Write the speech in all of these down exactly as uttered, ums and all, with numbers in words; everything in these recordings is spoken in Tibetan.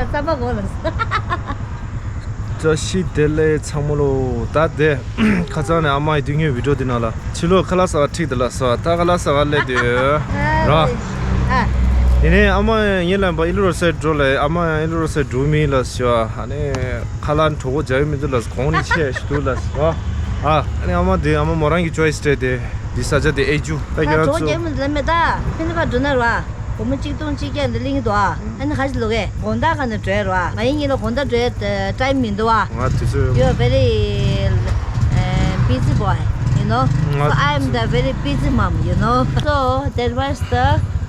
རྩམ་པ་གོ་ལ། བཀྲ་ཤིས་བདེ་ལེགས་ཚང་མ་ལོ། ད་དེ་ཁ་སང་ནས་ཨ་མ་ཡི་དུས་ངའི་བི་ཌིའོ་དེ་ནང་ལ་ཕྱི་ལོགས་ཁ་ལག་ཟ་བ་ཁྲིད་དེ་ལ་ཟ་བ། ད་ཁ་ལག་ཟ་བ་སླེབས་དུས་ར། ཨ། ཡིན་ནའི་ཨ་མ་ཡང་ངེད་ལ་ཡིན་པ་ཨི་ལུ་རོ་སའི་འགྲོ་ལ། ཨ་མ་ཡང་ཨི་ལུ་རོ་སའི་འགྲོ་མི་ལ་ཟ་བ། ཨ་ནི་ཁ་ལག་གྲོགས་པོ་རྒྱག་ཡོད་མི་འདུག་ལ། གོང་ནས་ཆེ་ཞིག་འདུག་ལ་ཟ་བ། ཨ་ནི་ཨ་མ་དེ་ཨ་མ་མོ་རང་གི་ཅོའི་སི་སྤྲད་དེ་འདི་ས་ཆ་དེ་ཨེ་ཇུ་ད་ཁྱེད་རང་ཚོ་གྲོགས་པོ་རྒྱག་ཡོད་མི་འདུག་ལ། མེད་ད་ཕན་ནི་ཁ་འགྲོ་ན་ར། སྒོར་མོ་གཅིག་སྟོང་གཅིག་བརྒྱ་འདི་གླེང་གི་འདུག་ཨ། ཨ་ནི་ཁ་ཅིག་ལོག་གས་དགོང་དག་ག་ནས་འགྲོ་ཡ་ར། ང་ཡིན་ངེད་ལ་དགོང་དག་འགྲོ་ཡ་ཊའིམ་མི་འདུག་ཨ། ང་དུས་ཚོད། You're very uh, busy boy, you know. ང So I am the very busy mom, you know. So that was the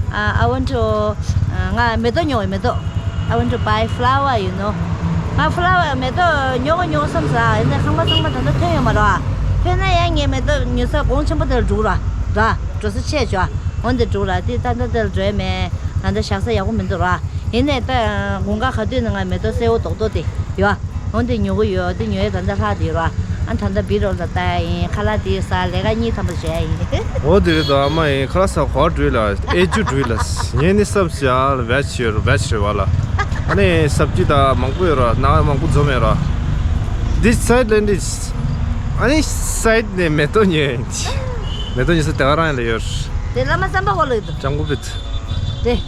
uh, I want to uh, ང་མེ་ཏོག་ཉོ་བའི་མེ་ཏོག I want to buy flower, you know. ང་ཕ་ལ་བ་མེ་ཏོག་ཉོ་གི་ཉོ་གི་བསམ་ས། ཡིན་ནའི་ཁང་པ་ཚང་མ་ད་ལྟ་ཐོན་ཡོད་མ་རེད་ཨ། ཐོན་ན་ཡང་ངས་མེ་ཏོག་ཉོ་ས་གོང་ཆེན་པོ་དེར་འགྲོ་ར། ར། འགྲོ་ས་ཆེ་ཆོ་ཨ། འོན་ཏེ་འགྲོ་ར། དེ་ད་ལྟ་དེར་འགྲོ་ཡ་མེད། ད་ལྟ་བཞག་ས་ཡག་པོ་མི་འདུག་ར། ཡིན་ནའི་ད་དགོང་ཁ་ག་དུས་ནས་ང་མེ་ཏོག་སེར་པོ་རྡོག་རྡོག་དེ་ཡོད་ཨ། འོན་ཏེ་ཉོ་གི་ཡོད། དེ་ཉོ་ཡ་ད་ལྟ་ལྷག་དེ་ཡོད་ར། ཨ་ད་ལྟ་བི་རོལ་ལ་ལྟ་ཡ་ཡིན། ཁ་ལག་དེ་ཟ། ལས་ཀ་གཉིས་ཐམ་པ་བྱེད་ཡ་ཡིན། འོ་དེ་རེད་དོ། ཨ་མ་ཡིན་ཁ་ལག་ཟ་ག་བ་འགྲོ་ཡི་ལ། ཨེ་ཇུ་འགྲོ་ཡི་ལ། ངས་ནི་བསམ་ཟེར་ཡ་ལ་བེ་ཇི་ཡོད་ར། བེ་ཇི་རེད་བ་ལ། ཨ་ནི་སབ་ཇི་ད་མང་པོ་ཡོད་ར། ནང་མང་པོ་འཛོམས་ཡོད་ར། This side and this. ཨ་ནི་སའིཌ་ནས་མེ་ཏོག་ཉོས། མེ་ཏོག་ཉོ་ས་དེ་ག་རང་ཡིན་ལ་ཡོད། དེ་བླ་མ་བསམ་པ་གོ་ལ་ཡོད་དོ། ལྗང་གུ་བིད། དེ།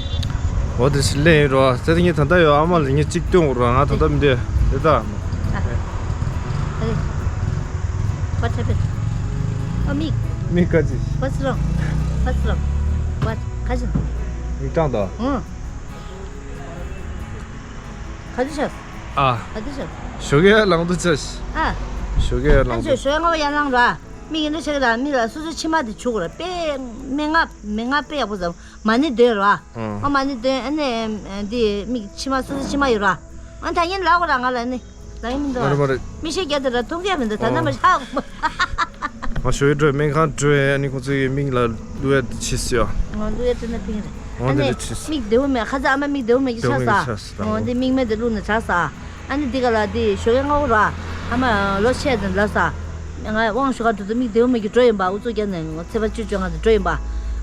འོ་དེ་ཞིག་ལེན་ཡིན་རོ། དེ་ངས་ད་ལྟ་ཡོད། ཨ་མ་ལ་ངས་གཅིག་སྟོན་དགོས་ར། ང་ད་ལྟ་མི་འདོད་དེ་ད། ཨ། ཨ་རེ། What happened? Oh, མིག་མིག་ག་ཅི། What's wrong? What's wrong? What? ག་ཅི། མིག་སྐྲངས་དང་། ཨང་། ག་ཅི་བྱས། ཨ། ག་ཅི་བྱས། ཞོགས་ཀས་ལངས་དུས་ཆ་ཤི། ཨ། ཞོགས་ཀས་ལངས་ཨ་དུས། ཞོགས་ཀས་སྔ་པོ་ཡར་ལངས་ར། མིག་ཡིན་འདྲ་བྱེད་ཀྱི་ར། མིག་ལ་སོ་སོའི་མཆི་མ་དེ་བྱུག་དགོས་ར། དཔེ་སྨན་ངག་སྨན་ངག་དཔེ་ཡག་པོ་བཟོ། མ་ཎི་འདོན་ར། ཨང་། ཨོ་མ་ཎི་འདོན། ཨ་ནི་འདི་མིག་མཆི་མ་སོ་སོ་མཆི་མ་ཡོད་ར། ཨ་ད་ཡིན་ལབ་དགོས་ར། ང་ལ་ནི་ལབ་ཡིན་མི་འདུག་མ་རེད་མ་རེད། མིག་ཤེལ་རྒྱབ་དེ་ར་མཐོང་གི་ཡ་མི་འདུག་ད་ལྟ་ཨོ། མ་ཤག་ང་ཞོགས་ཀས་འགྲོ་སྨན་ཁང་འགྲོ་ཡ། ཨ་ནི་ཁོང་ཚོའི་མིག་ལ་བླུག་ཡ་དེ་བྱས་སོ་ཡ། ང་བླུག་ཡ་དེ་ན་ཕིང་རེད། ཨོ་ཨ་དེ་ནི་རེད་བྱས་སོ། མིག་བདེ་པོ་མེད། ཁ་ཚ་ཨ་མ་མིག་བདེ་པོ་མེད་ཀྱི་བདེ་པོ་ཆགས་མེད་ཀྱི་ས། ཆགས་སོ་ད་ཨོ་ཨོ། དེ་མིག་སྨན་དེ་བླུགས་ནས་ཆགས་ས། ཨ་ནི་འདི་ག་ལ་འདི་ཞོགས་ཀས་སྔ་པོ་ར། ཨ་མ་ལོ་ཆེ་ཙམ་ལབ་ས། ང་དབང་ཞུ་ག་འགྲོ་དུས་མིག་བདེ་པོ་མེད་ཀྱི་འགྲོ་ཡིན་པ། ཨུ་ཚུགས་རྒྱབ་ནས་ཚེས་པ་བཅུ་བཅོ་ལྔ་དུ་འགྲོ་ཡིན་པ།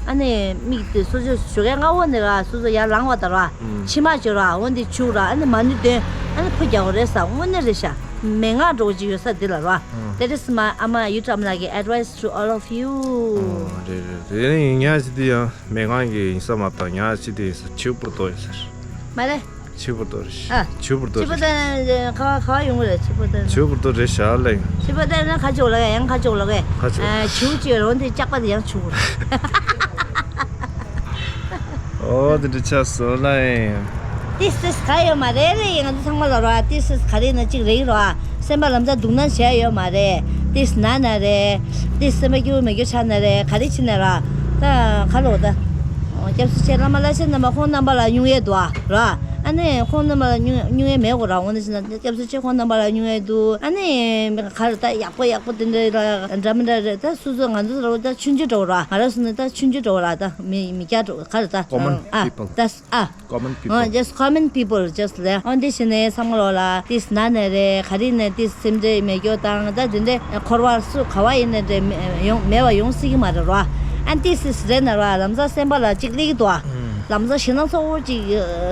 ཨ་ནི་མིག་དེ་སོ་སོ་ཞོགས་ཀས་སྔ་པོ་ནས་ར་སོ་སོ་ཡར་ལངས་པ་དང་ར། ཨུམ། མཆི་མ་བྱོས་ར། འོ་འདི་བྱུག་ར། ཨ་ནི་མ་ཎི་འདོན། ཨ་ནི་ཕོ་རྒྱག་དགོས་རེད་ས། དངོས་གནས་རེད་ཤག་མན་ངག་འདྲ་བོ་ཅིག་ཡོད་ས་འདི་ལ་ར། ཨུམ། That is my ཨ་མ་ཡུ་ཊུབ་ལ་གི་advice to all of you. ཨོ་རེད་རེད་རེད། ཡིན་ཡང་ཅི་དེ་ཡང་མན་ངག་གི་ཡིན་ས་མ་གཏོགས་ཡང་ཅི་དེ་ཡིན་ས་ཆིའུ་པུར་ཏོ་ཡིན་ས་རེད། མ་རེད། ཆིའུ་པུར་ཏོ་རེད། ཨ། ཆིའུ་པུར་ཏོ་ཆིའུ་པུར་རེད། ཏོ་ནི་ག་བ་ག་བ་ཡོང་གི་རེད། ཆིའུ་པུར་ཏོ་ནི། ཆིའུ་པུར་ཏོ་རེད་ཤག་ལེ། ཆིའུ་པུར་ཏོ་ནི་ཁ་ཅིག་ལོག་གས། ཡང་ཁ་ཅིག་ལོག་གས། ཁ་ཅིག་ཨ། ཆིའུ་ཅིག་ཡོད་རེད། འོ་འདི་ལྕགས་པ་དེ་ཡང་ཆིའུ་རེད། ཨོ་དེ་འདྲ་ཆགས་སོང་ལེ། ཏིས་ཏིས་ག་ཡོད་མ་རེད་ལེ། ང་ཚོ་ཚང་མ་ལ་རོ། ཏིས་ཏིས་ག་རེ་ན་གཅིག་རེད་རོ། སེམས་པ་ལམ་སང་སྡུག་ན་བྱས་ཡོད་མ་རེད། ཏིས་ན་ན་རེད། ཏིས་སེམས་པ་སྐྱིད་པོ་མེད་རྒྱུ་ཆགས་ན་རེད། ག་རེ་བྱས་ན་ར། ད་ག་ལོག་ད། སྐྱབས་སུ་མཆི། བླ་མ་བླ་ཆེན་རྣམ་པ་ཁོང་རྣམ་པ་ལ་སྙུང་གི་འདུག་ཨ་ར། ཨ་ནི་ཁོང་རྣམ་པ་ལ་སྙུང་སྙུང་གི་མེད་གོ་ར། འོ་ན་བྱས་ན་སྐྱབས་སུ་མཆི། ཁོང་རྣམ་པ་ལ་སྙུང་གི་འདུག་ཨ་ནི་ག་རེ་ད་ཡག་པོ་ཡག་པོ་དེ་འདྲ་ར་འདྲ་མི་འདྲ་རེད། ད་སོ་སོ་ང་ཚོ་ར་ད་ཆུང་ཆུང་འདྲ་བོ་ར། ང་ར་སོང་ན་ད་ཆུང་ཆུང་འདྲ་བོ་ར། ད་མི་མི་སྐྱ་འདྲ་བོ་ག་རེ་ད། Common ཨ་people. That's ཨ། Common people. Oh, just common people, just there. འོ་འདི་བྱས་ནས་ཚང་མ་ལོག་ལ་ཏིས་ན་ན་རེད། ག་རེ་ན་ཏིས་སེམས་ཁྲལ་མེད་རྒྱུ་དང་། ད་དེ་འདྲའི་འཁོར་བ་སུ་ག་བ་ཡིན་ན་འདྲ་མེད་ཡོང་མེད་པ་ཡོང་སྲིད་ཀྱི་མ་རེད་རོ། ཨ་ཏིས་ཏིས་རེད་ན་རོ། ལམ་སང་སེམས་པ་ལ་གཅིག་སླེབས་ཀྱི་འདུག་ཨ། ལམ་སང་ཞེད་སྣང་ཚ་པོ་གཅིག་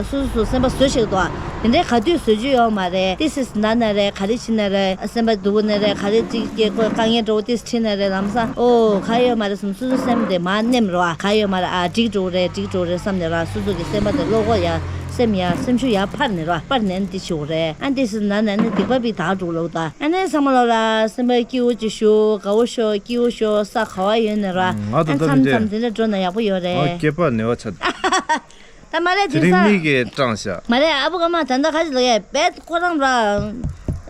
སོ་སོ་སོ་སེམས་པ་བཟོས་བྱེད་ཀྱི་འདུག་ཨ། དེ་འདྲའི་ག་དུས་བཟོ་རྒྱུ་ཡོད་མ་རེད། ཏིས་ཏིས་ན་ན་རེད། ག་རེ་བྱས་ན་རེད། སེམས་པ་སྡུག་ན་རེད། ག་རེ་གཅིག་སྐྱེ་དགོས་དཀའ་ངལ་འདྲ་བོ་ཏིས་ཁྲིད་ན་རེད། ལམ་སང་ཨོ་ག་ཡོད་མ་རེད་བསམ་སོ་སོ་སེམས་དེ་མར་མནན་རོ། ག་ཡོད་མ་རེད། ཨ་འགྲིག་འགྲོ་གི་རེད། འགྲིག་འགྲོ་གི་རེད་བསམ་ནས་ར། སོ་སོ་གི་སེམས་པ་དེ་བློ་ཁོག་ཡར་སེམས་ཡར་སེམས་ཤུགས་ཡར་འཕར་ནས་ར། འཕར་ནས་འདི་བྱེད་དགོས་རེད། ཨ་འདི་སི་ན་ན་ནི་སྡིག་པ་པའི་དག་འགྲོ་ལོག་ད། ཨ་ནི་ཚང་མ་ལོག་ལ་སེམས་པ་སྐྱིད་པོ་ཅིག་ཞུ། དགའ་བོ་ཞུ། སྐྱིད་པོ་ཞུ། ས་ག་བ་ཡོད་ནས་ར། ང་ད་ཨ་ལྟ་མཚམས་མཚམས་དེ་འདྲ་འགྲོ་ན་ཡག་པོ་ཡོད་རེད། སྐྱེས་པ་ནད་པ་ཆགས། ད་མ་རེད། དེ་དེ་རིང་ས་མིག་གིས་སྐྲངས་ཤག་མ་རེད། ཨ་བུ་ག་མ་ད་ལྟ་ཁ་ཅིག་ལ་ཡ་བེད་ཁོ་རང་ར།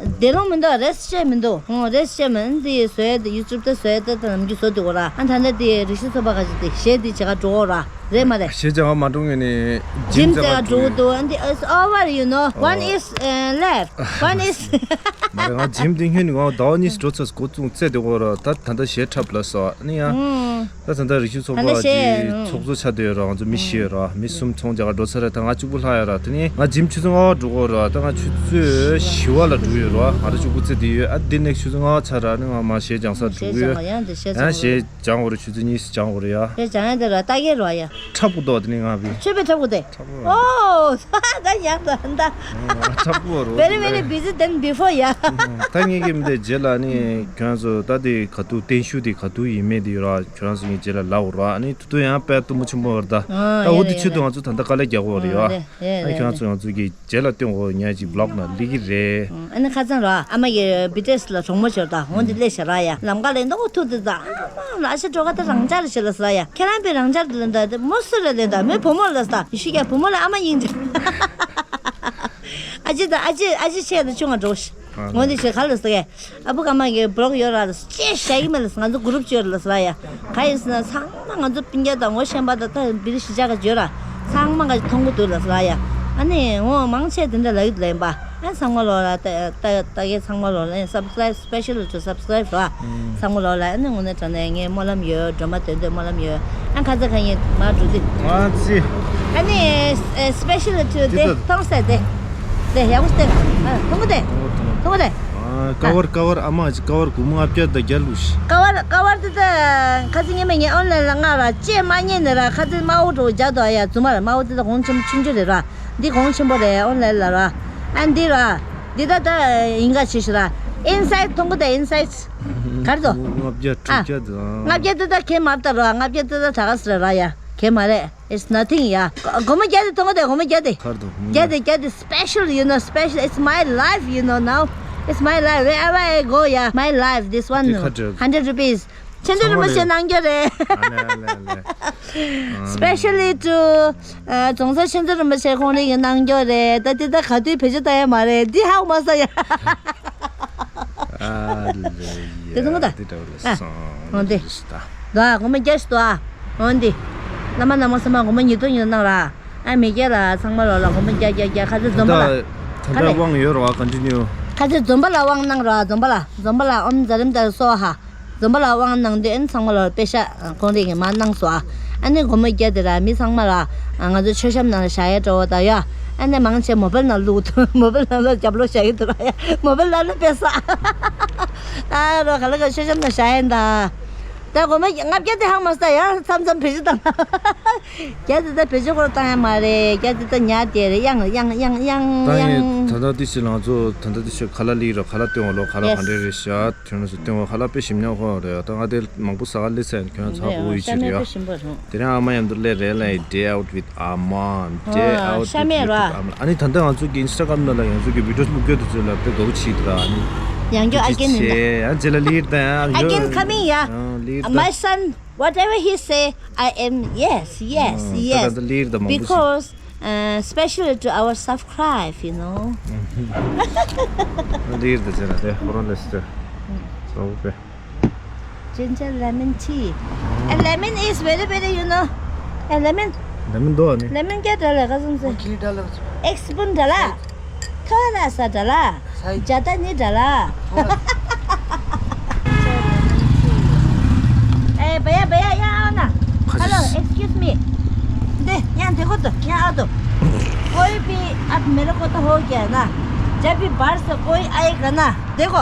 བདེ་ལོང་མི་འདུག་རེས་བྱས་མི་འདུག་ཨོ་རེས་བྱས་མི་འདི་བཟོས་ཏེ་ཡུ་ཊུབ་ད་བཟོས་ཏེ་ད་ནམ་རྒྱུན་བཟོ་འདུག་ར། ཨ་ད་ལྟ་དེ་རིག་གཞི་ཚོགས་པ་ཁ་ཅིག་དེ་གཞས་དེ་བྱེད་ག་འགྲོ་གོ་ར། རེད་མ་རེད། གཞས་བྱེད་ག་མ་འགྲོ་ངས་ནི་ཇིམ་ཇིམ་བྱེད་ག་བྱེད་ག་འགྲོ་འགྲོ་གི་འདུག་ཨ་འདི་it's over, you know. One is uh, left. One is མ་རེད། ང་ཇིམ་དེ་སྔོན་ནས་ང་ཟླ་བ་གཉིས་འགྲོ་ཚར། འགོ་བཙུགས་ཚར་འདུག་གོ་ར། ད་ད་ལྟ་གཞས་འཁྲབ་ལ་སོ་ཨ་ནི་ཡང་། ད་ད་ལྟ་རིག་གཞུང་ཚོགས་པ་ཨ་ནི་གཞས་གི་ཚོགས་གཙོ་ཆགས་བསྡད་ཡོད་ར། ང་ཚོ་མི་བཞི་ཡོད་ར། མི་གསུམ་ཚོང་རྒྱག་ག་འགྲོ་ཚར་ར། ད་ང་གཅིག་པུ་ལྷག་ཡོད་ར། དེ་ནས་ང་ཇིམ་ཆུ་ཚོད་ལྔ་པ་འགྲོ་གོ་ར། ད་ང་ཆུ་ཚོད་བཞི་པ་ལ་འགྲོ་ཡོད་ར། ང་ར་ཆུ་ཚོད་དེ་ཡོད། ཨ་དེ་ནས་ཆུ་ཚོད་ལྔ་ཆ་ར་ནི་ང་མ་གཞས་སྦྱང་ས་འགྲོ་གི་ཡོད། གཞས་སྦྱང་ཡང་དེ་གཞས་ཡང་སྦྱང་གཞས་སྦྱང་དགོས་རེད། ཆུ་ཚོད་གཉིས་སྦྱང་དགོས་རེད་ཡ། གཞས་སྦྱང་ཡང་དེ་ར་ལྟ་གི་རོ་ཡ། འཁྲབ་དགོས་འདུག་དེ་ནི་ང་བི། ཆོས་པའི་འཁྲབ་དགོས་དེ། འཁྲབ་དགོས་རོ། ཨོ། ད་ཡང་ད་ད། འཁྲབ་དགོས་རོ། Very very busy than before ཡ། ད་ངེད་ཀྱི་མི་དེ་རྗེས་ལ་ནི་ཁྱོད་ཚོ་ད་དེ་ག་དུས་བརྟན་བཞུགས་དེ་ག་དུས་ཡིན་མེད་དེ་ཡོད་ར། ཁྱོད་རང་ཚོ་ངའི་རྗེས་ལ་ལབ་རོ། ཨ་ནི་དུ་དུ་ཡང་དཔེ་སྟོན་པོ་ཆེན་པོ་བར་ད། ད་འོ་དེ་ཆེད་དུ་ང་ཚོ་ད་ལྟ་དཀའ་ལས་རྒྱག་དགོས་རེད་ཡ། ཨ་ཁྱོད་རང་ཚོ་ང་ཚོ་གི་རྗེས་ལ་སྟོན་འོ་ཉག་ཅིག་vlog་ནང་སླེབས་ཀྱི་རེད། ཨ་ནི་ཁ་སང་ར་ཨ་མ་གི་བི་ཏི་ཨེ་སི་ལ་གྲོགས་མོ་ཞོར་ད་འོ་འདི་སླེབས་ཤག་ར་ཡ། ལམ་ཁ་ལ་འདུག་ཐུག་དེ་ད་ཨ་མ་ལ་ཤི་འགྲོ་ཁ་ད་རང་ཅག་ལ་ཤི་ལ་ཟ་ཡ། ཁྱེད་རང་པའི་རང་ཅག་ལ་ད་མོ་སུ་ལ་ལེན་ད་མོའི་བུ་མོ་ལ་ཟ་ཡི་ཤི་ཀྱ་བུ་མོ་ལ་ཨ་མ་ཡིན་ཅི། ཨ་ཅེ་ད་ཨ་ཅེ་ཨ་ཅེ་ཆེ་ད་ཆུང་ང་འགྲོ་ཤི། འོ་འདི་ཤི་ག་ལ་ཟ་ཡ། ཨ་བུ་ཀ་མ་གི་བི་ལོག་ཡོད་ར་ལ་ཅེ་ཞ་ཡི་མ་ལ་ང་ཚོ་གུ་རུབ་ཅོ་ལ་ཟ་ཡ། ག་ཡིན་ཟེར་ན་ཚང་མ་ང་ཚོ་སྤུན་ཀྱག་དང་ངོ་ཤེས་པ་དང་ད་བི་རི་ཤི་ཅག་ག་ཇོ་ར་ཚང་མ་ག་མཐོང་གི་འདུག་ལ་ཟ་ཡ། ཨ་ནི་འོ་མང་ཆེ་དེ་འདྲ་ལ་ཡུད་ལེན་པ། ཨ་ཚང་མ་ལོ་ལ་ད་ད་ད་གའི་ཚང་མ་ལོ་ལ་subscribe special to subscribe ར། ཚང་མ་ལོ་ལ་ཨ་ནི་དངོས་གནས་དྲང་གནས་ངའི་སྨོན་ལམ་ཡོད། སྒྲོལ་མ་དོན་དུ་སྨོན་ལམ་ཡོད། ཨ་ཁ་ཚ་ཁ་ཡིན་མ་འགྲོ་དུས། ང་ཚི། ཨ་ནི་special to དེ་མཐོང་ས་དེ། དེ་ཡག་པོ་སྟེ། ཨ་མཐོང་གི་དེ། མཐོང་གི་དེ། ཀ་བར་ཀ་བར་ཨ་མ་ཅི་ཀ་བར་སྒོར་མོ་ལྔ་བརྒྱ་དང་བརྒྱ་ལུས། ཀ་བར་ཀ་བར་དེ་ད་ཁ་ཚི་ངེ་མ་ངེ་ཨོན་ལན་ལ་ང་ར་ཅེ་མ་ཉེ་ནི་ར་ཁ་ཚི་མ་འོ་འགྲོ་རྒྱ་དོ་ཡ་ཙུ་མ་ར་མ་འོ་དེ་ད་གོང་ཆེན་པོ་ཆུང་ཆུང་རེད་ར། འདི་གོང་ཆེན་པོ་རེད་ཨོན་ལན་ལ་ར། ཨ་འདི་ར། འདི་ད་ད་ཡིན་ག་ཆེ་ཤི་ར། ཨིན་སའིད་མཐོང་གི་ད་ཨིན་སའིད། གར་དོ། ལྔ་བརྒྱ་དྲུག་བརྒྱ་དང་། ལྔ་བརྒྱ་དེ་ད་ཁེ་མ་བཏང་ར། ལྔ་བརྒྱ་དེ་ད་ད་ག་སི་ར་ར་ཡ་ཁེ་མ་རེད། It's nothing, yeah. སྒོར་མོ་བརྒྱ་དེ་མཐོང་གི་དེ། སྒོར་མོ་བརྒྱ་དེ། གར་དུ། བརྒྱ་དེ་བརྒྱ་དེ་special, you know, special. It's my life, you know, now. It's my life. Wherever I go, yeah, my life. This one, དེ་ཁ་བྲལ། Hundred rupees. ཆུ་ཚོད་རིན་པོ་ཆེ་གནང་རྒྱུ་རེད། ཨ་ལེ་ཨ་ལེ་ཨ་ལེ། Specially to རྫོང་སར་ཆུ་ཚོད་རིན་པོ་ཆེ་ཁོང་རང་གིས་གནང་རྒྱུ་རེད། ད་དེ་ད་ག་དུས་བེད་སྤྱོད་བཏང་ཡ་མ་རེད། འདི་ཧ་གོ་མ་སོང་ཡ། ཨ་ལེ་ཡ། དེ་ཚོ་ད། དེ་འདྲ་བ་ལ་སོང་། འོ་འདི། ད་སྒོར་མོ་བརྒྱ་ཞིག་འདུག་ཨ། འོ་འདི། བླ་མ་ནང་མ་སེམས་མ་སྒོར་མོ་ཉིས་སྟོང་ཉིས་སྟོང་གནང་ར། ཨ་མི་སྐྱ་ལ་ཚང་མ་ལོ་ལ་སྒོར་མོ་བརྒྱ་བརྒྱ་བརྒྱ། ཁ་ཚི་འཛོམས་པ་ལ། ད་ད་ལྟ་དབང་ཡོད་རེད་བ། continue། ཁ་ཚི་འཛོམས་པ་ལ་དབང་གནང་ར། འཛོམས་པ་ལ། འཛོམས་པ་ལ་ཨོམ་ཛ་རིམ་ད་སོ་ཧ། འཛོམས་པ་ལ་དབང་གནང་དུས་ཨན་ཚང་མ་ལ་པེ་ཤ་ཁོང་རང་གིས་མ་གནང་སོ་ཨ། ཨ་ནི་སྒོར་མོ་བརྒྱ་དེ་ར་མི་ཚང་མ་ལ་ང་ཚོ་མཆོད་བཤམས་ནང་ལ་བཞག་ཡ་འདྲ་བོ་ད་ཡ། ཨ་ནི་མང་ཆེ་མོ་བེལ་ནང་བླུགས་འདུག་མོ་བེལ་ནང་ལ་རྒྱབ་ལོགས་བཞག་གི་འདུག་ར་ཡ། མོ་བེལ་ནང་ལ་པེ་ས། ཨ་རོ་ག་ལ་ག་མཆོད་བཤམས་ནང་བཞག་ཡ་ད། ད་སྒོར་མོ་ལྔ་བརྒྱ་དེ་ཧང་མ་སྟ་ཡ་མཚམས་མཚམས་བེད་སྤྱོད་བཏང་། བརྒྱ་དེ་ད་བེད་སྤྱོད་སྐོར་བཏང་ཡ་མ་རེད། བརྒྱ་དེ་ད་ཉག་དེ་རེད། ཡང་ཡང་ཡང་ཡང་ད་ཡིན། ཡང་། ད་ལྟ་དེ་ཕྱིར་ང་ཚོ་ད་ལྟ་དེ་ཕྱིར་ཁ་ལག་ལི་ར། ཁ་ལག་སྟོན་བ་ལོ། ཁ་ལག་ག་འདྲས་རེད་ཤག་ཁྱོད་རང་ཚོ་སྟོན་བ་ཁ་ལག་དཔེ་ཞིམ་ཉམས་ཁོ་རེད། ད་ང་དེ་མང་པོ་ཟ་ག་སླེབས་ཚར་ཡིན། ཁྱོད་རང་ཚོ་ཧ་གོ་གི་ཤི་རེད་ཡ། དེ་རིང་ཨ་མ་མཉམ་དུ་སླེབས་རེད་ལ། Day out with ཨ་མ། Day out with ཤ་མེད་ར། ཨ་མ། ཨ་ནི་ད་ལྟ་ང་ཚོ་གི་Instagram་ནང་ལ་ང་ཚོ་གི་video་སླེབས་དུས་ཚོད་ལ་དཔེ་དགའ་པོ་བྱེད་འདུག་ར། ཨ་ནི་ཡང་བསྐྱར་again་ཡིན་ད། ཡང་རྗེས་ལ་ལིར་དང་ཡང་again coming yeah. ལིར་དང་། My son, whatever he say, I am yes, yes, yes. Because uh, special to our subscribe, you know. ལིར་དང་བྱས་ན་དེ་ཧོ་རོ་ལེ་སི་ཏེ། སོ་པེ། Ginger lemon tea. And lemon is very, very, you know. And lemon. ལེ་མོན་འདུག་ཨ་ནི། ལེ་མོན་སྐད་འདྲ་ལ་ག་ཙམ་ཟེར། ཁྱི་འདྲ་ལ། ཨེག་སི་པུན་འདྲ་ལ། ཐོ་ར་ས་འདྲ་ལ། སའི། ཇ་ད་ནི་འདྲ་ལ། ཐོ་ར། ཨེ་བ་ཡ་བ་ཡ་ཡ་ཨ་ན། ཁ་ཅིག Hello, excuse me. འདི་ཡང་འདི་གོ་ཏོ་ཡང་ཨ་ཏོ། कोई भी आप मेरे को तो हो गया ना। जब भी बाहर से कोई आएगा ना, देखो,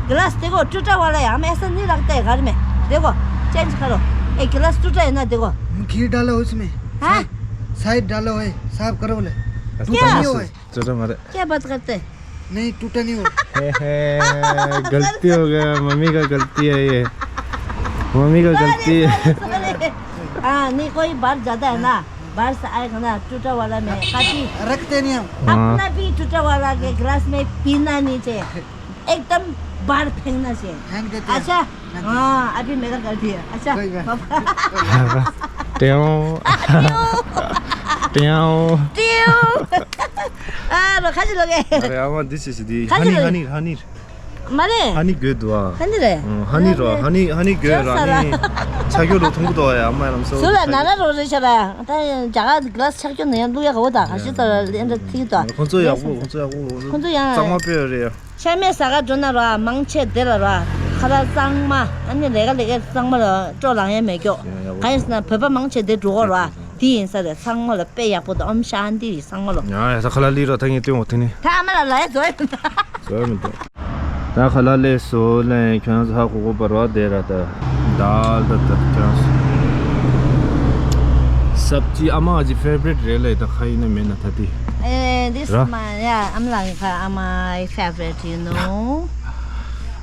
ग्लास देखो टूटा वाला है। हम ऐसा नहीं रखते हैं घर में। देखो, चेंज करो। एक गिलास टूटा है ना, देखो। खीर डालो उसमें। हाँ? साइड डालो है, साफ करो बोले। क्या? टूटा नहीं हुआ है। क्या बात करते हैं? नहीं, टूटा नहीं हुआ। हे, हे, गलती हो गया, मम्मी का गलती है ये। मम्मी का गलती है। Sorry, sorry। हाँ, नहीं, कोई बाहर जाता है ना, बाहर से आएगा ना, टूटा वाला में काफी रखते नहीं हम। अपना भी टूटा वाला के गिलास में पीना नहीं चाहिए। एकदम बाहर फेंकना चाहिए। फेंक देते हैं। अच्छा? फेंक देते हैं। हाँ, अभी मेरा गलती है। अच्छा, कोई बात नहीं। पापा। टेओ। टेओ। टेओ। टेओ। ཨ་རོ་ཁ་ཅིག་ལོག་གེ། ཨ་རེ་ཨ་མ་འདི་ཆེ་ཆེ་འདི། ཁ་ཅིག་ཧ་ནི་ལོག་གེ། ཧ་ནི་ཧ་ནི། མ་རེད། ཧ་ནི་དགོས་འདུག་ཨ། ཧ་ནི་རེད། ཨ་ཧ་ནི་ཧ་ནི་དགོས་ར་ནི། ཆ་གྱོ་ལོ་ཐུང་གུ་དོ་ཡ་ཨ་མ་ལམ་སོ། སུ་ལ་ན་ན་རོ་རེ་ཆ་ར། ད་རྒྱ་གར་གི་གླ་ཆ་གྱོ་ནས་ཡང་བླུག་ཡ་ག་བོ་ད་ག་ཤི་ཚ་ལ་ལེན་ད་ཐིག་དོ། ཁོང་ཚོ་ཡག་པོ། ཁོང་ཚོ་ཡག་པོ། ཁོང་ཚོ་ཡང་གཙང་མ་དཔེ་རེད། ཆ་མེད་ས་ག་འགྲོ་ན་ར་མང་ཆེ་དེ་ལ་ར་ཁ་ལག་གཙང་མ། ཨ་ནི་ལས་ཀ་ལས་ཀ་གཙང་མ་ལ་སྤྲོ་ལངས་ཡ་མེད་ཀྱོ། ཡག་པོ། ག་ཡིན་ཟེར་ན་བོད་པ་མང་ཆེ་དེ་འགྲོ་གོ་ར། དེ་ཡིན་ས་རེད། ཚང་མ་ལ་དཔེ་ཡག་པོ་དང་ཨོམ་ཤཱན་ཏི་ཡི་ཚང་མ་ལ། ཡ་ཡ་ས་ཁ་ལག་ལི་ར་ད་ངས་སྟོན་འོ་དེ་ནི། ད་ཨ་མ་ལ་ལ་ཡ་བཟོ་ཡ་མི་འདུག་བཟོ་ཡ་མི་འདུག་ད་ཁ་ལག་ལས་སོ་ལས་ཁྱོད་ཚོ་ཧ་གོ་གོ་པ་རོ་དེ་ར་ད། དཱལ་ད་ད་ཁྱོད་ཚོ། སབ་ཅི་ཨ་མ་གི་ཕེ་ཝ་རིཊ་རེད་ལས་ད་ཁ་ཡིན་ན་མེད་ན་ད་དེ། Eh, this ར། my, yeah, I'm like, uh, my favorite, you know.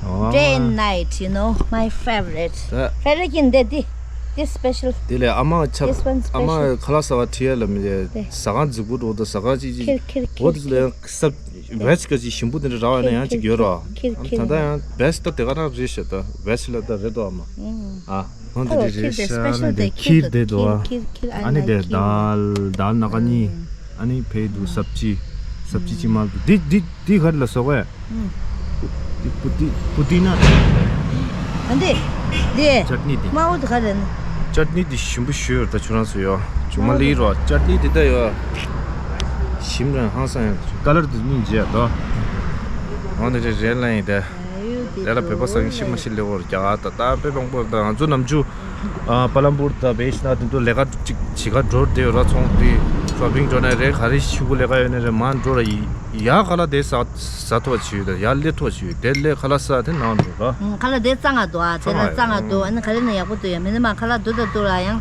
Oh. Day and night, you know, my favorite. ད། Favorite in the day, this special. དེ་ལས་ཨ་མ་ཆབ། This one ཨ་མ་special. ཁ་ལག་ཟ་བ་ཁྲིད་ཡ་ལ་མི་རེད། དེ། ཟ་ཁང་རྫིག་པོ་འགྲོ་ད་ཟ་ཁང་ཅིག་ཅིག་ཁིར་ཁིར་འོ་དེ་ཚོ་ལ་ཡང་སབ། ཝེཇ་ག་ཅིག་ཞིམ་པོ་དེ་འདྲ་རག་ཡོད་ན་ཡང་ཅིག་ཡོད་རོ། ཁིར་ཁིར་ད་ལྟ་ཡང་བེ་སི་ཊི་ད་དེ་ག་རང་རེད་ཤག་ད་བེ་སི་ཊི་ལ་ད་རེད་དོ་ཨ་མ། ཨ་ཧོན་དེ་འདྲ་རེད་ཤག་ཨ་ནི་དེ་ཁིར་དེ་དོ་ཨ། ཨ་ནི་དེ་དཱལ་དཱལ་ནག་གཉིས། ཨ་ནི་ཕེ་དུ་སབ་ཅི། སབ་ཅི་ཅི་མ་དུ་དེ་དེ་དེ་ག་རེ་ལ་སོགས་ཨེ། ཨུམ། དེ་པུ་ཏི་པུ་ཏི་ན། ཨ་འདི། འདི། ཅཊ་ནི་དེ། དམར་པོ་དེ་ག་རེ་ནི། ཅཊ་ནི་དེ་ཞིམ་པོ་ཞུ་ཡོད་ད་ཁྱོད་རང་ཚོ་ཡོད། ཅུང་མ་ལི་རོ་ཅཊ་ནི་དེ་ད་ཡོད། ཞིམ་རང་ཧང་སང་ཡོད། ཀ་ལར་དེ་སྙིང་རྗེ་ཡོད་དོ། འོ་འདི་རེད་རེད་ལ་ཡིན་ད། རེད་ལ་བོད་པ་སང་ཤི་མ་ཤི་ལེ་བོར་རྒྱ་གར་ད་ད་དཔེ་མང་པོ་ད་ང་ཚོ་ནམ་རྒྱུན། ཨ་པ་ལམ་པུར་དང་བེ་ཤི་ན་དེ་ཚོ་ལས་ཀ་ཅིག་བྱེད་ག་འགྲོ་བསྡད་ཡོད་ར། ཚོང་དེ་ཤོ་པིང་འགྲོ་ན་རེད། ག་རེ་ཤི་གུ་ལས་ཀ་ཡོད་ན་རེད། མ་འགྲོ་ར་ཡི་ཡ་ག་ལ་དེ་ས་ས་ཐོ་བ་བྱེད་ཡོད་ད། ཡ་ལེ་ཐོ་བ་བྱེད་ཡོད་དེ་ལས་ཁ་ལག་ས་དེ་ནང་འགྲོ་ར། ཁ་ལག་དེ་གཙང་ང་འདུག་ཨ། དེ་ན་གཙང་ང་འདུག་ཨ་ནི་ག་རེ་ན་ཡག་པོ་འདུག་ཡ། མི་ནི་མ་ཁ་ལག་འདུག་ད་འདུག་ར་ཡང་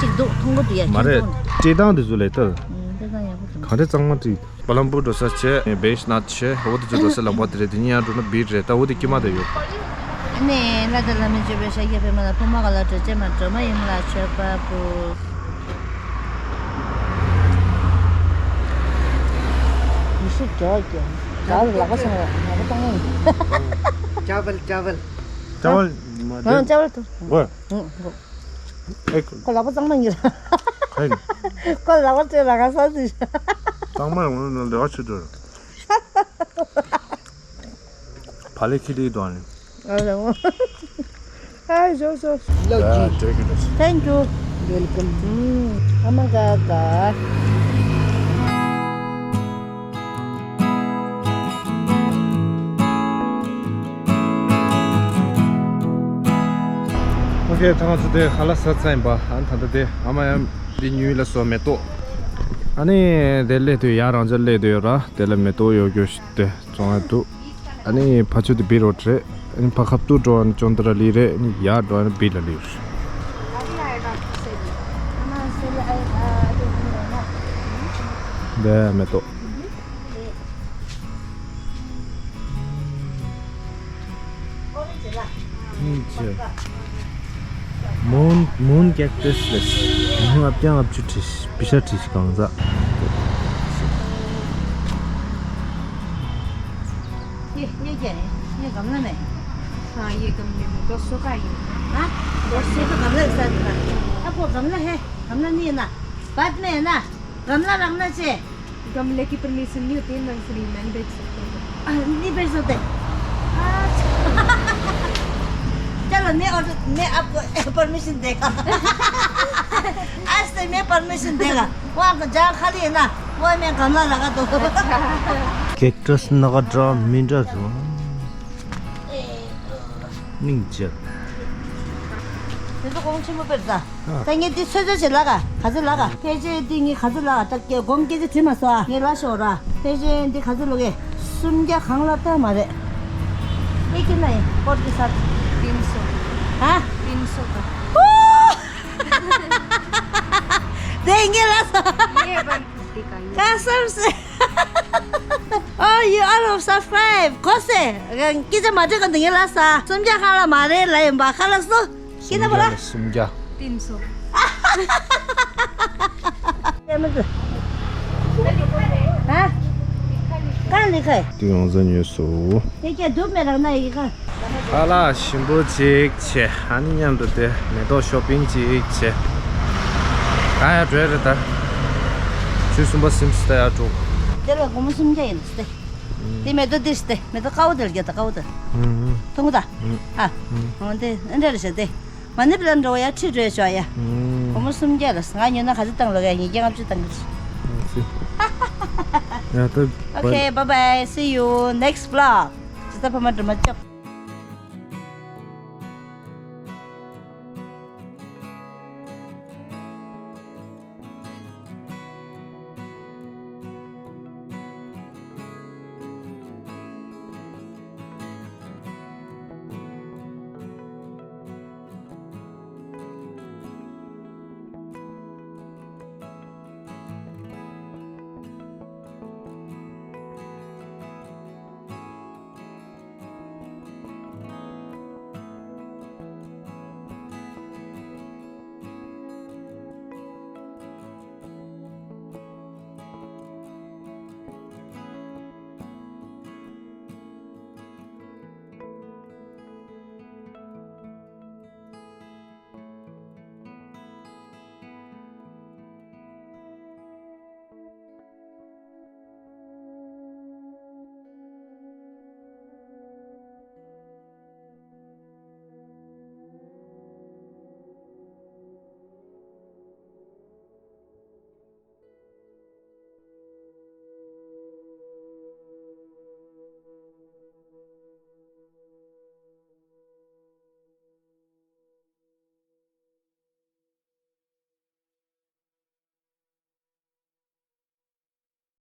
ཅིག་འདུག་མཐོང་གི་འདུག་ཡ། མ་རེད། སྤྲད་སྟངས་དེ་ཚོ་ལས་ད། དེ་གཙང་ཡག་པོ་འདུག་ག་རེ་གཙང་མ་བྲིས། པ་ལམ་པུར་འགྲོ་ས་བྱས། བེ་ཤི་ནཱཐ་བྱས། འོ་དེ་ཚོ་འགྲོ་ས་ལམ་བར་དེ་རེད། དེ་ནས་ཡར་འགྲོ་ན་བིར་རེད། ད་འོ་དེ་དཀྱིལ་མ་དེ་ཡོད། ཨ་ནི་བླ་དང་བླ་མའི་མཆོད་པའི་ཕྱག་རྒྱ་ཕེབས་མ་ལ་ཕུར་མ་ག་ལ་དྲོད་ཅན་མ་སྒྲོལ་མ་ཡིན་ལ་མཆོད་པ་ཕུལ། ཡེ་ཤེས་རྒྱལ་བ་རྒྱལ། རྒྱལ་བ་ལག་པ་སོང་བ་ལག་པ་བཏང་ཡིན། ཅ་བལ་ཅ་བལ། ཅ་བལ། ཨ་ཅ་བལ་དུ། ཝེ། ཨ་ཁོ་ལག་པ་གཙང་མ་ཡིན་ར། ཁ་ཡིན། ཁོ་ལག་པ་སྤྲད་ལ་ག་ས་ཟིག་གཙང་མ་ཡོང་ན་ལས་ཀ་བྱེད་འདོད། བ་ལས་ཁྱི་ལི་དོ་ནི། ཨ་ལ་འོ། ཨ་ཞོ་ཞོ། Love you. Thank you. Welcome. ཨ་མ་ག་ག་ཨོ་ཁེ། ད་ང་ཚོ་དེ་ཁ་ལག་ཟ་ཚར་ཡིན་པ། ཨ་ནི་ད་ལྟ་དེ་ཨ་མ་ཡང་འདི་ཉུལ་ལ་སོ་མེ་ཏོག་ཨ་ནི་དེ་སླེབས་དུས་ཡར་རང་ཅག་སླེབས་དུས་ཡོད་ར། དེ་ལ་མེ་ཏོག་ཡོད་རྒྱུ་ཞིག་དེ་བཙོང་ཡ་འདུག་ཨ་ནི་ཕ་ཆུ་དེ་བིར་རོ་ཌི་རེད། ཨ་ནི་ཕ་ཁབ་ཏུ་འགྲོ་ཨ་ནི་ཅོན་ཏ་ར་ལི་རེད། ཨ་ནི་ཡར་འགྲོ་ཨ་ནི་བིར་ལ་ལི་རེད། འདི་མེ་ཏོག་མུན། མུན་ཀེག་ཏུས་ལས། མུན་ལྔ་བརྒྱ་ལྔ་བཅུ་ཁྲི་བི་ཤ་ཁྲི་གང་ཟག ये, ये क्या है? ये गमला में है। हाँ, ये गमले में। दो सौ का ये। हाँ? दो सौ का गमला के साथ था। आपको गमला है? गमला नहीं है ना? बाद में है ना? गमला रखना चाहिए। गमले की परमिशन नहीं होती है नर्सरी में, नहीं बेच सकते। आ, नहीं बेच सकते। अच्छा। चलो, मैं और, मैं आपको परमिशन देगा। आज से मैं परमिशन देगा। वहाँ का जहाँ खाली है ना, वो में गमला लगा दो। कैक्टस नगा ड्रा मिनरल। ནིང་ཅི། དེ་ཚོ་གོང་ཆེན་པོ་པེར་ད། ད་ངས་འདི་ཚོད་ཚོད་བྱེད་ལ་ག་ག་ཚོད་ལ་ག་ཕལ་ཆེར་འདི་ངས་ག་ཚོད་ལ་ག་ད་སྒོམ་སྐད་ཆ་དྲིས་མ་སོང་ཨ། ངས་ལ་ཤོར་ར། ཕལ་ཆེར་འདི་ག་ཚོད་ལོ་གས། སུམ་བརྒྱ་གང་ལ་ལྟ་མ་རེད། ཨེ་ཀི་ན་ཡིན་ཀོར་གི་ས། तीन सौ। ཧ། तीन सौ का। དེ་ངས་ལ་སོང་། ये वन फिफ्टी का ये। ཁ་སར་སེ། Oh, you all of subscribe. ཁོ་སེ། སྐད་ཆ་མ་དྲིས་ག་འདི་ངས་ལ་ས། སུམ་བརྒྱ་གང་ལ་མ་རེད་ལ་ཡིན་པ་ཁ་ལ་སོ། ཤེས་ན་པ་ར། སུམ་བརྒྱ། तीन सौ। ཧ། གང་ལི་ཁ། དེ་ཡོང་ས་ཉོས་སོ། དེ་སྐད་སྡུག་མེད་རང་ན་ཡི་ཁ། ཁ་ལག་ཞིམ་པོ་ཅིག་བྱས། ཨ་ནི་མཉམ་དུ་དེ་མེ་ཏོག་ཤོ་པིང་ཅིག་བྱས། ག་ཡ་བྲོས་རེད་ད། ཆུ་གསུམ་པ་སིམ་སི་ད་ཡ་དྲུག་དེ་ལ་སྒོར་མོ་སུམ་བརྒྱ་ཡིན་སྟེ། དེ་མེ་ཏོག་དེ་སྟེ་མེ་ཏོག་དཀར་པོ་དེ་ལ་རྒྱ་ད་དཀར་པོ་དེ། མཐོང་གི་ད། ཨ། འོ་དེ་ཨ་འདྲ་རེད་ཤག་དེ། མ་ནི་པི་ལ་འགྲོ་བ་ཡ་ཁྲི་བྲོས་ཤོག་ཡ། སྒོར་མོ་སུམ་བརྒྱ་ལ་ང་ཉོས་ན་ག་ཚོད་བཏང་ལོ་ག་ཉིས་བརྒྱ་ལྔ་བཅུ་བཏང་གི་རེད། ཡ་ད། Okay, bye bye. See you next vlog. ཇི་ལྟར་ཕ་མ་སྒྲོལ་མ་སྐྱོབ།